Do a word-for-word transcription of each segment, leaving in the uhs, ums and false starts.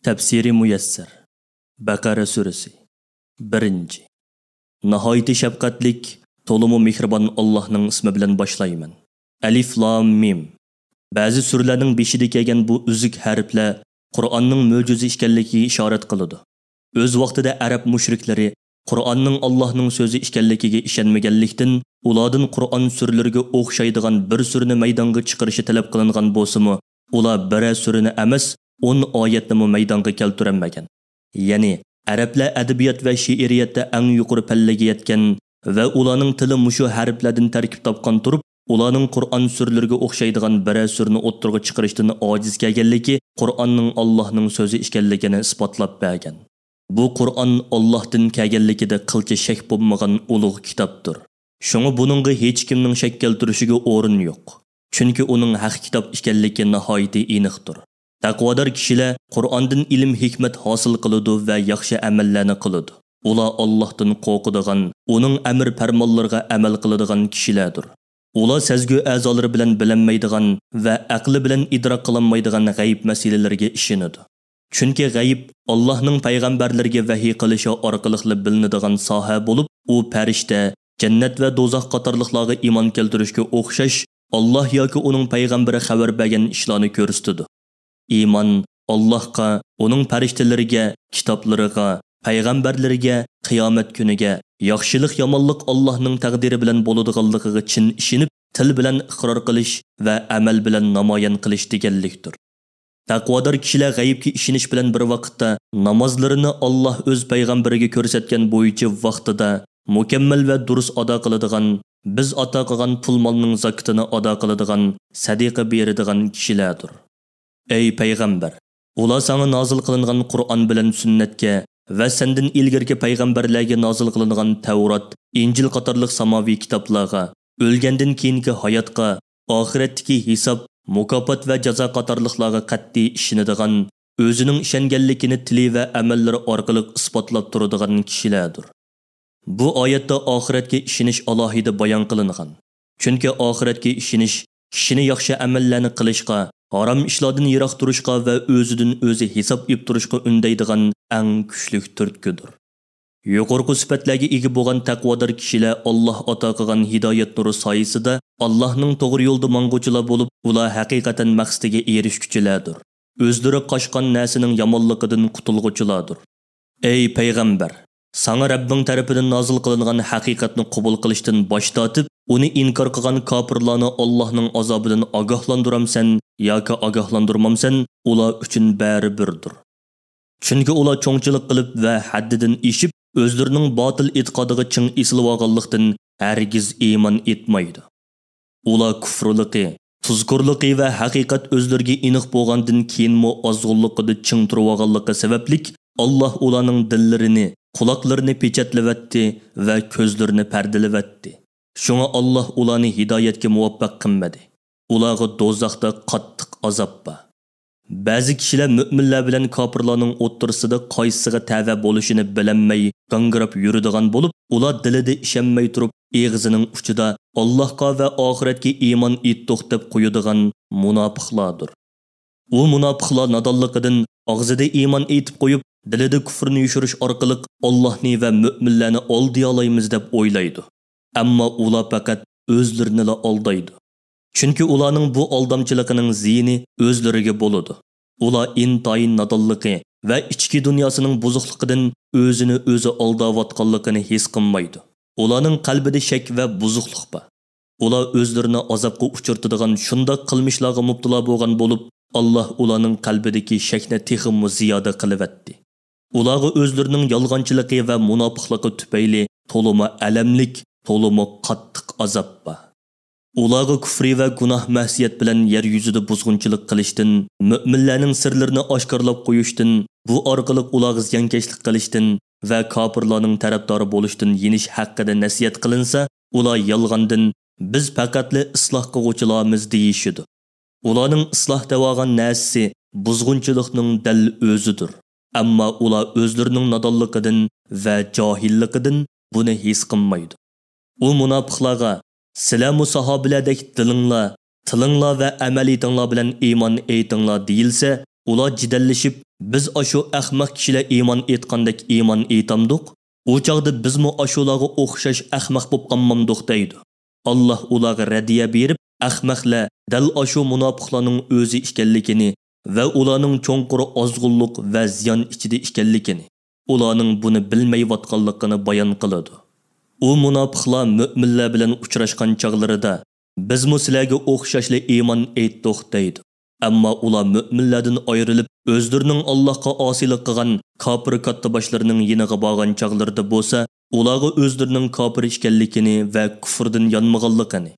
تەپسىرى مۇيەسسەر. بەقەرە سۈرىسى. بىرىنچى. ناھايىتى شەپقەتلىك، تولىمۇ مېھرىبان ئاللاھنىڭ ئىسمى بىلەن باشلايمەن. ئەلىف لام مىم. بەزى سۈرىلەرنىڭ بېشىدا كەلگەن بۇ ئۈزۈك ھەرپلەر قۇرئاننىڭ مۆجىزە ئىكەنلىكىگە ئىشارەت قىلىدۇ. ئۆز ۋاقتىدا ئەرەب مۇشرىكلىرى قۇرئاننىڭ ئاللاھنىڭ سۆزى ئىكەنلىكىگە ئىشەنمىگەنلىكتىن، ئۇلاردىن قۇرئان سۈرىلىرىگە ئوخشايدىغان بىر سۈرىنى مەيدانغا چىقىرىشى تەلەپ قىلىنغان بولسىمۇ، ئۇلار بىرەر سۈرىنى ئەمەس، ئون ئايەتنىمۇ مەيدانغا كەلتۈرەلمىگەن. يەنى، ئەرەبلەر ئەدەبىيات ۋە شېئىرىيەتتە ئەڭ يۇقىرى پەللىگە يەتكەن ۋە ئۇلارنىڭ تىلى مۇشۇ ھەرپلەردىن تەركىب تاپقان تۇرۇپ، ئۇلارنىڭ قۇرئان سۈرىلىرىگە ئوخشايدىغان بىرەر سۈرىنى ئوتتۇرىغا چىقىرىشتىن ئاجىز كەلگەنلىكى، قۇرئاننىڭ ئاللاھنىڭ سۆزى ئىكەنلىكىنى ئىسپاتلاپ بەرگەن. بۇ قۇرئان ئاللاھتىن كەلگەنلىكىدە قىلچە شەك بولمىغان ئۇلۇغ كىتابتۇر. شۇڭا بۇنىڭغا ھېچكىمنىڭ شەك كەلتۈرۈشىگە ئورۇن يوق. چۈنكى ئۇنىڭ ھەق كىتاب ئىكەنلىكى ناھايىتى ئېنىقتۇر. تەقۋادار كىشىلەر قۇرئاندىن ئىلىم-ھېكمەت ھاسىل قىلىدۇ ۋە ياخشى ئەمەللەرنى قىلىدۇ. ئۇلار ئاللاھتىن قورقىدىغان، ئۇنىڭ ئەمر-پەرمانلىرىغا ئەمەل قىلىدىغان كىشىلەردۇر. ئۇلار سەزگۈ ئەزالىرى بىلەن بىلەلمەيدىغان ۋە ئەقلى بىلەن ئىدراك قىلالمايدىغان غەيىب مەسىلىلىرىگە ئىشىنىدۇ. چۈنكى غەيىب ئاللاھنىڭ پەيغەمبەرلىرىگە ۋەھىي قىلىشى ئارقىلىقلا بىلىنىدىغان ساھە بولۇپ، ئۇ پەرىشتە، جەننەت ۋە دوزاخ قاتارلىقلارغا ئىمان كەلتۈرۈشكە ئوخشاش، ئاللاھ ياكى ئۇنىڭ پەيغەمبىرى خەۋەر بەرگەن ئىشلارنى كۆرسىتىدۇ. ئىمان ئاللاھقا، ئۇنىڭ پەرىشتىلىرىگە، كىتابلىرىغا، پەيغەمبەرلىرىگە، قىيامەت كۈنىگە، ياخشىلىق-يامانلىق ئاللاھنىڭ تەقدىرى بىلەن بولىدىغانلىقىغا چىن ئىشىنىپ، تىل بىلەن ئىقرار قىلىش ۋە ئەمەل بىلەن نامايان قىلىش دېگەنلىكتۇر. تەقۋادار كىشىلەر غەيىبكە ئىشىنىش بىلەن بىر ۋاقىتتا نامازلىرىنى ئاللاھ ئۆز پەيغەمبىرىگە كۆرسەتكەن بويىچە ۋاقتىدا، مۇكەممەل ۋە دۇرۇس ئادا قىلىدىغان، بىز ئاتا قىلغان پۇل-مالنىڭ زاكىتىنى ئادا قىلىدىغان، سەدىقە بېرىدىغان كىشىلەردۇر. ئەي پەيغەمبەر! ئۇلار ساڭا نازىل قىلىنغان قۇرئان بىلەن سۈننەتكە ۋە سەندىن ئىلگىرىكى پەيغەمبەرلەرگە نازىل قىلىنغان تەۋرات، ئىنجىل قاتارلىق ساماۋىي كىتابلارغا، ئۆلگەندىن كېيىنكى ھاياتقا، ئاخىرەتتىكى ھېساب، مۇكاپات ۋە جازا قاتارلىقلارغا قەتئىي ئىشىنىدىغان، ئۆزىنىڭ ئىشەنگەنلىكىنى تىلى ۋە ئەمەللىرى ئارقىلىق ئىسپاتلاپ تۇرىدىغان كىشىلەردۇر. بۇ ئايەتتە ئاخىرەتكە ئىشىنىش ئالاھىدە بايان قىلىنغان. چۈنكى ئاخىرەتكە ئىشىنىش كىشىنى ياخشى ئەمەللەرنى قىلىشقا، ھارام ئىشلاردىن يىراق تۇرۇشقا ۋە ئۆزىدىن ئۆزى ھېساب ئېلىپ تۇرۇشقا ئۈندەيدىغان ئەڭ كۈچلۈك تۈرتكىدۇر. يۇقىرىقى سۈپەتلەرگە ئىگە بولغان تەقۋادار كىشىلەر ئاللاھ ئاتا قىلغان ھىدايەت نۇرى سايىسىدا ئاللاھنىڭ توغرا يولدا ماڭغۇچىلار بولۇپ، ئۇلار ھەقىقەتەن مەقسىتىگە ئېرىشكۈچىلەردۇر. ئۆزلىرى قاچقان نەرسىنىڭ يامانلىقىدىن قۇتۇلغۇچىلاردۇر. ئەي پەيغەمبەر! ساڭا رەببىڭ تەرىپىدىن نازىل قىلىنغان ھەقىقەتنى قوبۇل قىلىشتىن باش تارتىپ، ئۇنى ئىنكار قىلغان كاپىرلارنى ئاللاھنىڭ ئازابىدىن ئاگاھلاندۇرامسەن ياكى ئاگاھلاندۇرمامسەن، ئۇلار ئۈچۈن بەرىبىردۇر. چۈنكى ئۇلار چوڭچىلىق قىلىپ ۋە ھەددىدىن ئېشىپ، ئۆزلىرىنىڭ باتىل ئېتىقادىغا چىڭ ئېسىلىۋالغانلىقتىن، ھەرگىز ئىمان ئېيتمايدۇ. ئۇلار كۇفرىلىقى، تۇزكورلۇقى ۋە ھەقىقەت ئۆزلىرىگە ئېنىق بولغاندىن كېيىنمۇ ئازغۇنلۇقىدا چىڭ تۇرۇۋالغانلىقى سەۋەبلىك، ئاللاھ ئۇلارنىڭ دىللىرىنى، قۇلاقلىرىنى پېچەتلىۋەتتى ۋە كۆزلىرىنى پەردىلىۋەتتى. شۇڭا ئاللاھ ئۇلارنى ھىدايەتكە مۇۋەپپەق قىلمىدى. ئۇلارغا دوزاختا قاتتىق ئازاب بار. بەزى كىشىلەر مۆمىنلەر بىلەن كاپىرلارنىڭ ئوتتۇرىسىدا قايسىسىغا تەۋە بولۇشىنى بىلەلمەي گاڭگىراپ يۈرىدىغان بولۇپ، ئۇلار دىلىدا ئىشەنمەي تۇرۇپ، ئېغىزىنىڭ ئۇچىدا «ئاللاھقا ۋە ئاخىرەتكە ئىمان ئېيتتۇق» دەپ قويىدىغان مۇناپىقلاردۇر. ئۇ مۇناپىقلار نادانلىقىدىن ئاغزىدا ئىمان ئېيتىپ قويۇپ، دىلىدا كۇفرىنى يوشۇرۇش ئارقىلىق ئاللاھنى ۋە مۆمىنلەرنى ئالدىيالايمىز دەپ ئويلايدۇ. ئەمما ئۇلار پەقەت ئۆزلىرىنىلا ئالدايدۇ. چۈنكى ئۇلارنىڭ بۇ ئالدامچىلىقىنىڭ زىيىنى ئۆزلىرىگە بولىدۇ. ئۇلار ئىنتايىن نادانلىقى ۋە ئىچكى دۇنياسىنىڭ بۇزۇقلۇقىدىن ئۆزىنى ئۆزى ئالداۋاتقانلىقىنى ھېس قىلمايدۇ. ئۇلارنىڭ قەلبىدە شەك ۋە بۇزۇقلۇق بار. ئۇلار ئۆزلىرىنى ئازابقا ئۇچرىتىدىغان شۇنداق قىلمىشلارغا مۇپتىلا بولغان بولۇپ، ئاللاھ ئۇلارنىڭ قەلبىدىكى شەكنى تېخىمۇ زىيادە قىلىۋەتتى. ئۇلارغا ئۆزلىرىنىڭ يالغانچىلىقى ۋە مۇناپىقلىقى تۈپەيلى تولىمۇ ئەلەملىك، تولىمۇ قاتتىق ئازاب بار. ئۇلارغا كۇفرى ۋە گۇناھ مەسىيەت بىلەن يەر يۈزىدە بۇزغۇنچىلىق قىلىشتىن، مۆمىنلەرنىڭ سىرلىرىنى ئاشكارىلاپ قويۇشتىن، بۇ ئارقىلىق ئۇلارغا زىيانكەشلىك قىلىشتىن ۋە كاپىرلارنىڭ تەرەپدارى بولۇشتىن يېنىش ھەققىدە نەسىھەت قىلىنسا، ئۇلار يالغاندىن «بىز پەقەتلا ئىسلاھ قىلغۇچىلارمىز» دېيىشىدۇ. ئۇلارنىڭ ئىسلاھ دەۋالغان نەرسىسى بۇزغۇنچىلىقنىڭ دەل ئۆزىدۇر. ئەمما ئۇلار ئۆزلىرىنىڭ نادانلىقىدىن ۋە جاھىللىقىدىن بۇنى ھېس قىلمايدۇ. ئۇ مۇناپىقلارغا «سىلەرمۇ ساھابىلەردەك دىلىڭلار، تىلىڭلار ۋە ئەمەلىيىتىڭلار بىلەن ئىمان ئېيتىڭلار» دېيىلسە، ئۇلار جېدەللىشىپ، بىز ئاشۇ ئەخمەق كىشىلەر ئىمان ئېيتقاندەك ئىمان ئېيتامدۇق؟ ئۇ چاغدا بىزمۇ ئاشۇلارغا ئوخشاش ئەخمەق بوپ قالمامدۇق دەيدۇ. ئاللاھ ئۇلارغا رەددىيە بېرىپ، ئەخمەقلەر دەل ئاشۇ مۇناپىقلارنىڭ ئۆزى ئىكەنلىكىنى ۋە ئۇلارنىڭ چوڭقۇر ئازغۇنلۇق ۋە زىيان ئىچىدە ئىكەنلىكىنى، ئۇلارنىڭ بۇنى بىلمەيۋاتقانلىقىنى بايان قىلىدۇ. ئۇ مۇناپىقلار مۆمىنلەر بىلەن ئۇچراشقان چاغلىرىدا، بىزمۇ سىلەرگە ئوخشاشلا ئىمان ئېيتتۇق دەيدۇ. ئەمما ئۇلار مۆمىنلەردىن ئايرىلىپ، ئۆزلىرىنىڭ ئاللاھقا ئاسىيلىق قىلغان كاپىر كاتتىباشلىرىنىڭ يېنىغا بارغان چاغلىرىدا بولسا، ئۇلارغا ئۆزلىرىنىڭ كاپىر ئىكەنلىكىنى ۋە كۇفرىدىن يانمىغانلىقىنى،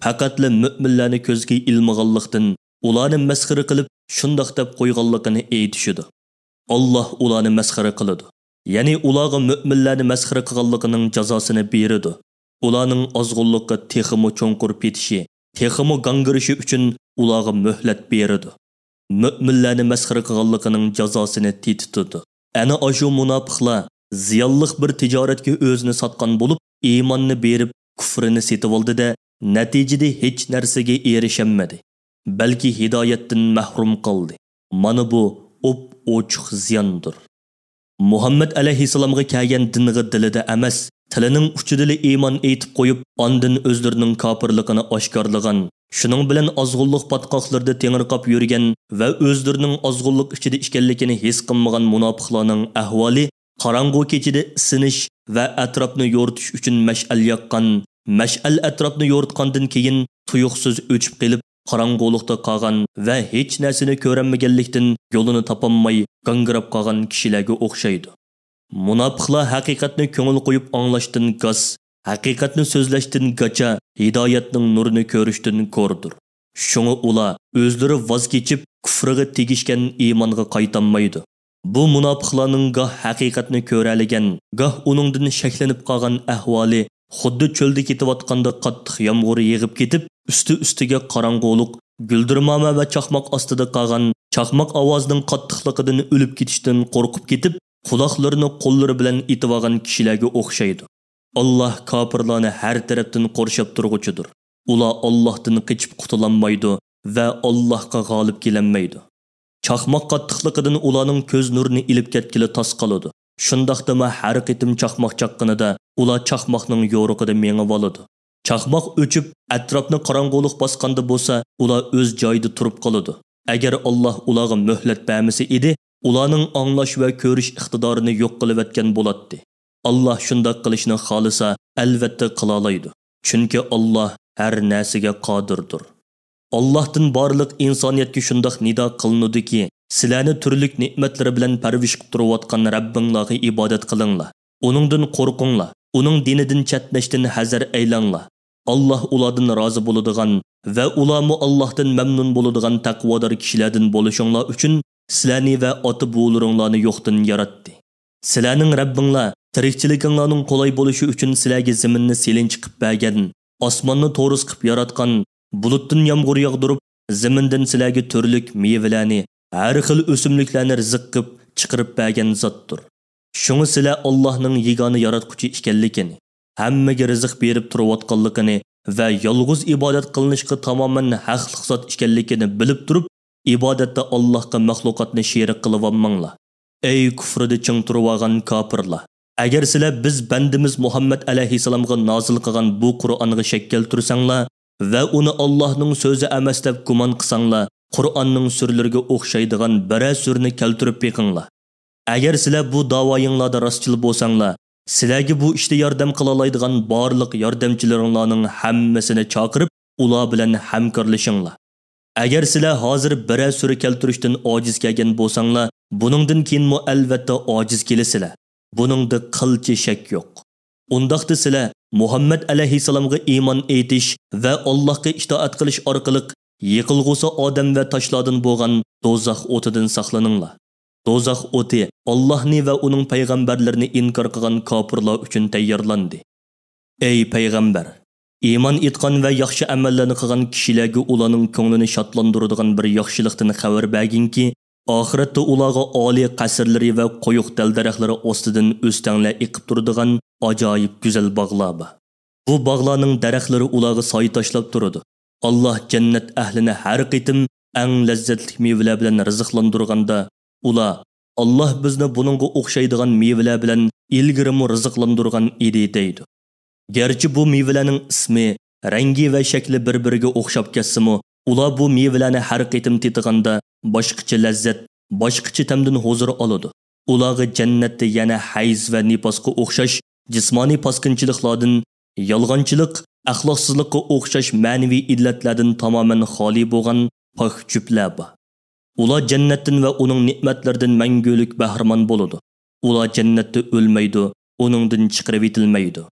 پەقەتلا مۆمىنلەرنى كۆزگە ئىلمىغانلىقتىن، ئۇلارنى مەسخىرە قىلىپ، شۇنداق دەپ قويغانلىقىنى ئېيتىشىدۇ. ئاللاھ ئۇلارنى مەسخىرە قىلىدۇ. يەنى ئۇلارغا مۆمىنلەرنى مەسخىرە قىلغانلىقىنىڭ جازاسىنى بېرىدۇ. ئۇلارنىڭ ئازغۇنلۇققا تېخىمۇ چوڭقۇر پېتىشى، تېخىمۇ گاڭگىرىشى ئۈچۈن ئۇلارغا مۆھلەت بېرىدۇ. مۆمىنلەرنى مەسخىرە قىلغانلىقىنىڭ جازاسىنى تېتىتىدۇ. ئەنە ئاشۇ مۇناپىقلار زىيانلىق بىر تىجارەتكە ئۆزىنى ساتقان بولۇپ، ئىماننى بېرىپ، كۇفرىنى سېتىۋالدى-دە، نەتىجىدە ھېچ نەرسىگە ئېرىشەلمىدى، بەلكى ھىدايەتتىن مەھرۇم قالدى. مانا بۇ ئوپئوچۇق زىياندۇر. مۇھەممەد ئەلەيھىسسالامغا كەلگەن دىنغا دىلىدا ئەمەس، تىلىنىڭ ئۇچىدىلا ئىمان ئېيتىپ قويۇپ، ئاندىن ئۆزلىرىنىڭ كاپىرلىقىنى ئاشكارىلىغان، شۇنىڭ بىلەن ئازغۇنلۇق پاتقاقلىرىدا تېڭىرقاپ يۈرگەن ۋە ئۆزلىرىنىڭ ئازغۇنلۇق ئىچىدە ئىكەنلىكىنى ھېس قىلمىغان مۇناپىقلارنىڭ ئەھۋالى قاراڭغۇ كېچىدە ئىسسىنىش ۋە ئەتراپنى يورۇتۇش ئۈچۈن مەشئەل ياققان، مەشئەل ئەتراپنى يورۇتقاندىن كېيىن تۇيۇقسىز ئۆچۈپ قېلىپ، قاراڭغۇلۇقتا قالغان ۋە ھېچ نەرسىنى كۆرەلمىگەنلىكتىن يولىنى تاپالماي گاڭگىراپ قالغان كىشىلەرگە ئوخشايدۇ. مۇناپىقلار ھەقىقەتنى كۆڭۈل قويۇپ ئاڭلاشتىن گاس، ھەقىقەتنى سۆزلەشتىن گاچا، ھىدايەتنىڭ نۇرىنى كۆرۈشتىن كوردۇر. شۇڭا ئۇلار ئۆزلىرى ۋاز كېچىپ، كۇفرىغا تېگىشكەن ئىمانغا قايتالمايدۇ. بۇ مۇناپىقلارنىڭ گاھ ھەقىقەتنى كۆرەلىگەن، گاھ ئۇنىڭدىن شەكلىنىپ قالغان ئەھۋالى خۇددى چۆلدە كېتىۋاتقاندا قاتتىق يامغۇر يېغىپ كېتىپ، ئۈستى-ئۈستىگە قاراڭغۇلۇق، گۈلدۈرماما ۋە چاقماق ئاستىدا قالغان، چاقماق ئاۋازىنىڭ قاتتىقلىقىدىن ئۆلۈپ كېتىشتىن قورقۇپ كېتىپ، قۇلاقلىرىنى قوللىرى بىلەن ئېتىۋالغان كىشىلەرگە ئوخشايدۇ. ئاللاھ كاپىرلارنى ھەر تەرەپتىن قورشاپ تۇرغۇچىدۇر. ئۇلار ئاللاھتىن قېچىپ قۇتۇلالمايدۇ ۋە ئاللاھقا غالىب كېلەلمەيدۇ. چاقماق قاتتىقلىقىدىن ئۇلارنىڭ كۆز نۇرىنى ئېلىپ كەتكىلى تاس قالىدۇ. شۇنداقتىمۇ ھەر قېتىم چاقماق چاققىنىدا ئۇلار چاقماقنىڭ يورۇقىدا مېڭىۋالىدۇ. چاقماق ئۆچۈپ، ئەتراپنى قاراڭغۇلۇق باسقاندا بولسا، ئۇلار ئۆز جايىدا تۇرۇپ قالىدۇ. ئەگەر ئاللاھ ئۇلارغا مۆھلەت بەرمىسە ئىدى، ئۇلارنىڭ ئاڭلاش ۋە كۆرۈش ئىقتىدارىنى يوق قىلىۋەتكەن بولاتتى. ئاللاھ شۇنداق قىلىشنى خالىسا، ئەلۋەتتە قىلالايدۇ. چۈنكى ئاللاھ ھەر نەرسىگە قادىردۇر. ئاللاھتىن بارلىق ئىنسانىيەتكە شۇنداق نىدا قىلىنىدۇكى، سىلەرنى تۈرلۈك نېمەتلىرى بىلەن پەرۋىش قىلىپ تۇرۇۋاتقان رەببىڭلارغا ئىبادەت قىلىڭلار. ئۇنىڭدىن قورقۇڭلار، ئۇنىڭ دىنىدىن چەتنەشتىن ھەزەر ئەيلەڭلار. ئاللاھ ئۇلاردىن رازى بولىدىغان ۋە ئۇلارمۇ ئاللاھتىن مەمنۇن بولىدىغان تەقۋادار كىشىلەردىن بولۇشۇڭلار ئۈچۈن سىلەرنى ۋە ئاتا-بوۋىلىرىڭلارنى يوقتىن ياراتتى. سىلەرنىڭ رەببىڭلار تىرىكچىلىكىڭلارنىڭ قولاي بولۇشى ئۈچۈن سىلەرگە زېمىننى سېلىنچ قىلىپ بەرگەن، ئاسماننى تورۇس قىلىپ ياراتقان، بۇلۇتتىن يامغۇر ياغدۇرۇپ، زېمىندىن سىلەرگە تۈرلۈك مېۋىلەرنى، ھەر خىل ئۆسۈملۈكلەرنى رىزىق قىلىپ چىقىرىپ بەرگەن زاتتۇر. شۇڭا سىلەر ئاللاھنىڭ يېگانە ياراتقۇچى ئىكەنلىكىنى، ھەممىگە رىزىق بېرىپ تۇرۇۋاتقانلىقىنى ۋە يالغۇز ئىبادەت قىلىنىشقا تامامەن ھەقلىق زات ئىكەنلىكىنى بىلىپ تۇرۇپ، ئىبادەتتە ئاللاھقا مەخلۇقاتنى شېرىك قىلىۋالماڭلار. ئەي كۇفرىدا چىڭ تۇرۇۋالغان كاپىرلار! ئەگەر سىلەر بىز بەندىمىز مۇھەممەد ئەلەيھىسسالامغا نازىل قىلغان بۇ قۇرئانغا شەك كەلتۈرسەڭلار ۋە ئۇنى ئاللاھنىڭ سۆزى ئەمەس دەپ گۇمان قىلساڭلار، قۇرئاننىڭ سۈرىلىرىگە ئوخشايدىغان بىرەر سۈرىنى كەلتۈرۈپ بېقىڭلار. ئەگەر سىلەر بۇ داۋايىڭلاردا راستچىل بولساڭلار، سىلەرگە بۇ ئىشتا ياردەم قىلالايدىغان بارلىق ياردەمچىلىرىڭلارنىڭ ھەممىسىنى چاقىرىپ، ئۇلار بىلەن ھەمكارلىشىڭلار. ئەگەر سىلەر ھازىر بىرەر سۈرە كەلتۈرۈشتىن ئاجىز كەلگەن بولساڭلار، بۇنىڭدىن كېيىنمۇ ئەلۋەتتە ئاجىز كېلىسىلەر. بۇنىڭدا قىلچە شەك يوق. ئۇنداقتا سىلەر مۇھەممەد ئەلەيھىسسالامغا ئىمان ئېيتىش ۋە ئاللاھقا ئىتائەت قىلىش ئارقىلىق يېقىلغۇسى ئادەم ۋە تاشلاردىن بولغان دوزاخ ئوتىدىن ساقلىنىڭلار. دوزاخ ئوتى ئاللاھنى ۋە ئۇنىڭ پەيغەمبەرلىرىنى ئىنكار قىلغان كاپىرلار ئۈچۈن تەييارلاندى. ئەي پەيغەمبەر! ئىمان ئېيتقان ۋە ياخشى ئەمەللەرنى قىلغان كىشىلەرگە ئۇلارنىڭ كۆڭلىنى شادلاندۇرىدىغان بىر ياخشىلىقتىن خەۋەر بەرگىنكى، ئاخىرەتتە ئۇلارغا ئالىي قەسىرلىرى ۋە قويۇق دەل-دەرەخلىرى ئاستىدىن ئۆستەڭلەر ئېقىپ تۇرىدىغان ئاجايىپ گۈزەل باغلار بار. بۇ باغلارنىڭ دەرەخلىرى ئۇلارغا سايە تاشلاپ تۇرىدۇ. ئاللاھ جەننەت ئەھلىنى ھەر قېتىم ئەڭ لەززەتلىك مېۋىلەر بىلەن رىزىقلاندۇرغاندا، ئۇلار، «ئاللاھ بىزنى بۇنىڭغا ئوخشايدىغان مېۋىلەر بىلەن ئىلگىرىمۇ رىزىقلاندۇرغان ئىدى» دەيدۇ. گەرچە بۇ مېۋىلەرنىڭ ئىسمى، رەڭگى ۋە شەكلى بىر-بىرىگە ئوخشاپ كەتسىمۇ، ئۇلار بۇ مېۋىلەرنى ھەر قېتىم تېتىغاندا باشقىچە لەززەت، باشقىچە تەمدىن ھۇزۇر ئالىدۇ. ئۇلارغا جەننەتتە يەنە ھەيز ۋە نىپاسقا ئوخشاش جىسمانىي پاسكىنچىلىقلاردىن، يالغانچىلىق، ئەخلاقسىزلىققا ئوخشاش مەنىۋى ئىللەتلەردىن تامامەن خالىي بولغان پاك جۈپلەر بار. ئۇلار جەننەتتىن ۋە ئۇنىڭ نېمەتلىرىدىن مەڭگۈلۈك بەھرىمەن بولىدۇ. ئۇلار جەننەتتە ئۆلمەيدۇ، ئۇنىڭدىن چىقىرىۋېتىلمەيدۇ.